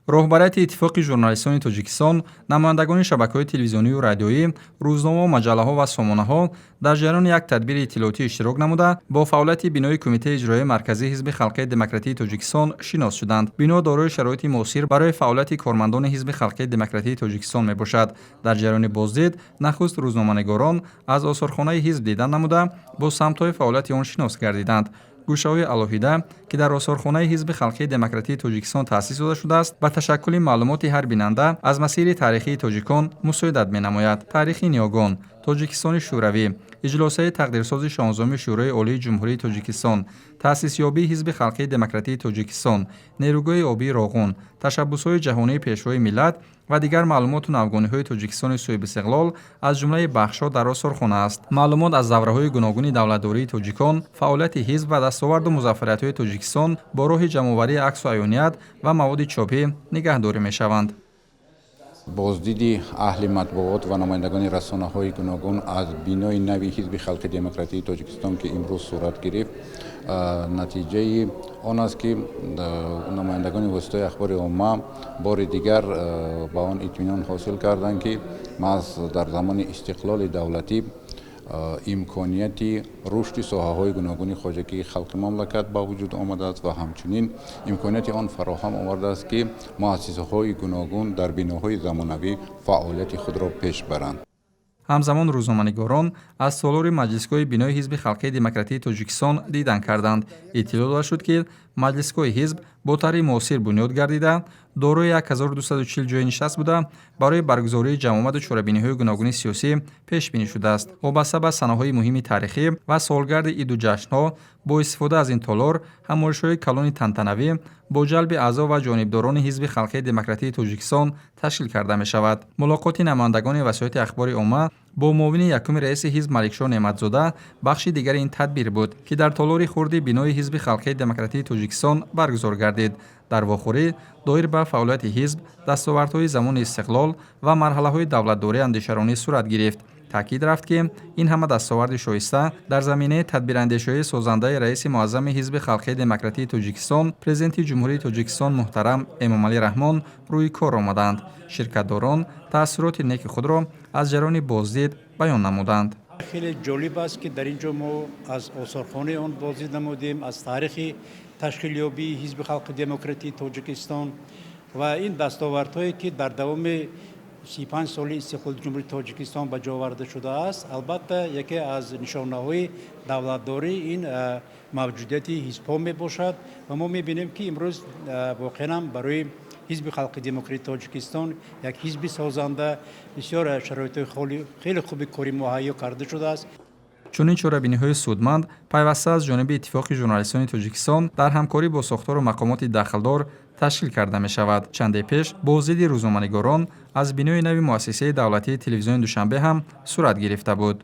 Роҳбарияти Иттифоқи журналистони Тоҷикистон, намояндагони шабакаҳои телевизионию радиоӣ, рӯзномаву маҷаллаҳо ва сомонаҳо дар ҷараёни як тадбири иттилоотӣ иштирок намуда, бо фаъолияти бинои Кумитаи иҷроияи марказии Ҳизби халқии демократии Тоҷикистон шинос шуданд. Бино дорои шароити муосир барои фаъолияти кормандони Ҳизби халқии демократии Тоҷикистон мебошад. Дар ҷараёни боздид нахуст рӯзноманигорон аз осорхонаи ҳизб дидан намуда, бо самтҳои фаъолияти он шинос гардиданд. Гӯшаҳои алоҳида, ки дар осорхонаи Ҳизби халқии демократии Тоҷикистон таъсис дода шудааст, ба ташаккули маълумоти ҳар бинанда аз масири таърихии тоҷикон мусоидат менамояд. Таърихи ниёгон, Тоҷикистони шӯравӣ, иҷлосияи тақдирсози 16-уми Шӯрои Олии Ҷумҳурии Тоҷикистон, таъсисёбии Ҳизби халқии демократии Тоҷикистон, нерӯгоҳи обии Роғун, ташаббусҳои ҷаҳонии Пешвои миллат ва дигар маълумоту навгониҳои Тоҷикистони соҳибистиқлол аз ҷумлаи бахшҳо дар осорхона аст. Маълумот аз давраҳои гуногуни давлатдории тоҷикон, фаъолияти ҳизб ва дастоварду музаффариятҳои Тоҷикистон бо роҳи ҷамъоварии аксу аёният ва маводи чопӣ нигаҳдорӣ мешаванд. Боздиди аҳли матбуот ва намояндагони расонаҳои гуногун аз бинои нави Ҳизби халқи демократии Тоҷикистон, ки имрӯз сурат гирифт, натиҷаи он аст, ки намояндагони воситаҳои ахбори омма бори дигар ба он итминон ҳосил карданд, ки маҳз дар замони истиқлоли давлатӣ имконияти рушди соҳаҳои гуногуни хоҷагии халқи мамлакат ба вуҷуд омадааст ва ҳамчунин имконияти он фароҳам овардааст, ки муассисаҳои гуногун дар биноҳои замонавӣ фаъолияти худро пеш баранд. Ҳамзамон рӯзноманигорон аз толори маҷлисгоҳи бинои Ҳизби халқии демократии Тоҷикистон дидан карданд. Иттилоъ дода шуд, ки маҷлисгоҳи ҳизб бо тарҳи муосир бунёд гардида, дорои 1240 ҷойи нишаст буда, барои баргузории ҷамъомаду чорабиниҳои гуногуни сиёсӣ пешбинӣ шудааст. Вобаста ба санаҳои муҳими таърихӣ ва солгарди иду ҷашнҳо бо истифода аз ин толор ҳамоишҳои калони тантанавӣ бо ҷалби аъзо ва ҷонибдорони Ҳизби халқии демократии Тоҷикистон ташкил карда мешавад. Мулоқоти намояндагони васоити ахбори омма бо муовини якуми раиси ҳизб Маликшоҳ Неъматзода бахши дигари ин тадбир буд, ки дар толори хурди бинои Ҳизби халқии демократии Тоҷикистон баргузор гардид. Дар вохӯрӣ доир ба фаъолияти ҳизб, дастовардҳои замони истиқлол ва марҳалаҳои давлатдорӣ андешаронӣ сурат гирифт. Таъкид рафт, ки ин ҳама дастоварди шоиста дар заминаи тадбирандешиҳои созандаи раиси муаззами Ҳизби халқии демократии Тоҷикистон, Президенти Ҷумҳурии Тоҷикистон муҳтарам Эмомалӣ Раҳмон рӯи кор омаданд. Ширкатдорон таассуроти неки худро аз ҷараёни боздид баён намуданд. Хеле ҷолиб аст, ки дар ин ҷо мо аз осорхонаи он боздид намудем, аз таърихи ташкилёбии Ҳизби халқи демократии Тоҷикистон ва ин дастовардҳое, ки дар давоми 35 соли истиқлоли Ҷумҳурии Тоҷикистон ба ҷо оварда шудааст. Албатта, яке аз нишонаҳои давлатдорӣ ин мавҷудияти ҳизбҳо мебошад ва мо мебинем, ки имрӯз воқеан ҳам барои Ҳизби халқи демократии Тоҷикистон, як ҳизби созанда, бисёр шароитҳои хеле хуби корӣ муҳайё карда шудааст. Чунин чорабиниҳои судманд пайваста аз ҷониби Иттифоқи журналистони Тоҷикистон дар ҳамкорӣ бо сохтору мақомоти дахлдор ташкил карда мешавад. Чанде пеш боздиди рӯзноманигорон аз бинои нави муассисаи давлатии телевизиони Душанбе ҳам сурат гирифта буд.